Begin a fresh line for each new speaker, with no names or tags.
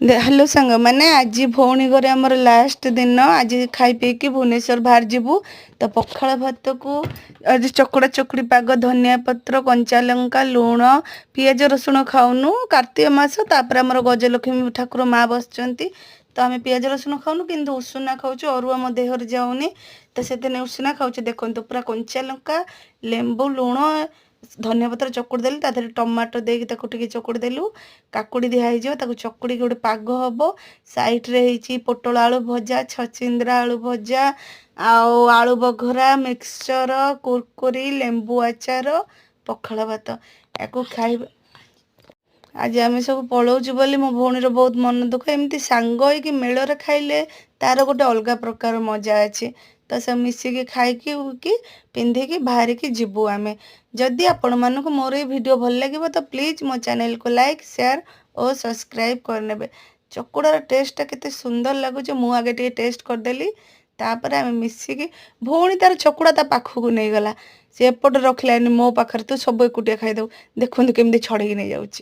Hello ସାଙ୍ଗମାନେ, ଆଜି ଭଉଣୀ ଘରେ ଆମର ଲାଷ୍ଟ ଦିନ। ଆଜି ଖାଇ ପିଇକି ଭୁବନେଶ୍ୱର ବାହାରି ଯିବୁ। ତ ପଖାଳ ଭାତକୁ ଆଜି ଚକୁଡ଼ା ଚକୁଡ଼ି ପାଗ, ଧନିଆ ପତ୍ର, କଞ୍ଚା ଲଙ୍କା, ଲୁଣ। ପିଆଜ ରସୁଣ ଖାଉନୁ, କାର୍ତ୍ତିକ ମାସ, ତାପରେ ଆମର ଗଜଲକ୍ଷ୍ମୀ ଠାକୁର ମା ବସିଛନ୍ତି। ତ ଆମେ ପିଆଜ ରସୁଣ ଖାଉନୁ, କିନ୍ତୁ ଉଷୁନା ଖାଉଛୁ। ଅରୁଆ ମୋ ଦେହରେ ଯାଉନି, ତ ସେଥିପାଇଁ ଉଷୁନା ଖାଉଛୁ। ଦେଖନ୍ତୁ, ପୁରା କଞ୍ଚା ଲଙ୍କା, ଲେମ୍ବୁ, ଲୁଣ, ଧନିଆ ପତ୍ର ଚକୁଡ଼ି ଦେଲି। ତା ଦେହରେ ଟମାଟୋ ଦେଇକି ତାକୁ ଟିକେ ଚକୁଡ଼ି ଦେଲୁ। କାକୁଡ଼ି ଦିଆ ହେଇଯିବ, ତାକୁ ଚକୁଡ଼ିକି ଗୋଟେ ପାଗ ହବ। ସାଇଡ଼ରେ ହେଇଛି ପୋଟଳ ଆଳୁ ଭଜା, ଛଚିନ୍ଦ୍ରା ଆଳୁ ଭଜା ଆଉ ଆଳୁ ବଘରା, ମିକ୍ସଚର, କୁରକୁରି, ଲେମ୍ବୁ ଆଚାର, ପଖାଳ ଭାତ। ୟାକୁ ଖାଇବା। ଆଜି ଆମେ ସବୁ ପଳଉଛୁ ବୋଲି ମୋ ଭଉଣୀର ବହୁତ ମନ ଦୁଃଖ। ଏମିତି ସାଙ୍ଗ ହେଇକି ମେଳରେ ଖାଇଲେ ତାର ଗୋଟେ ଅଲଗା ପ୍ରକାର ମଜା ଅଛି। ତ ସେ ମିଶିକି ଖାଇକି କି ପିନ୍ଧିକି ବାହାରିକି ଯିବୁ ଆମେ। ଯଦି ଆପଣମାନଙ୍କୁ ମୋର ଏଇ ଭିଡ଼ିଓ ଭଲ ଲାଗିବ, ତ ପ୍ଲିଜ୍ ମୋ ଚ୍ୟାନେଲକୁ ଲାଇକ୍, ସେୟାର ଓ ସବସ୍କ୍ରାଇବ୍ କରିନେବେ। ଚକୁଡ଼ାର ଟେଷ୍ଟଟା କେତେ ସୁନ୍ଦର ଲାଗୁଛି। ମୁଁ ଆଗେ ଟିକେ ଟେଷ୍ଟ କରିଦେଲି, ତାପରେ ଆମେ ମିଶିକି। ଭଉଣୀ ତାର ଚକୁଡ଼ା ତା ପାଖକୁ ନେଇଗଲା। ସେ ଏପଟେ ରଖିଲାନି ମୋ ପାଖରେ, ତୁ ସବୁ ଏକୁଟିଆ ଖାଇଦେବୁ। ଦେଖନ୍ତୁ କେମିତି ଛଡ଼େଇକି ନେଇଯାଉଛି।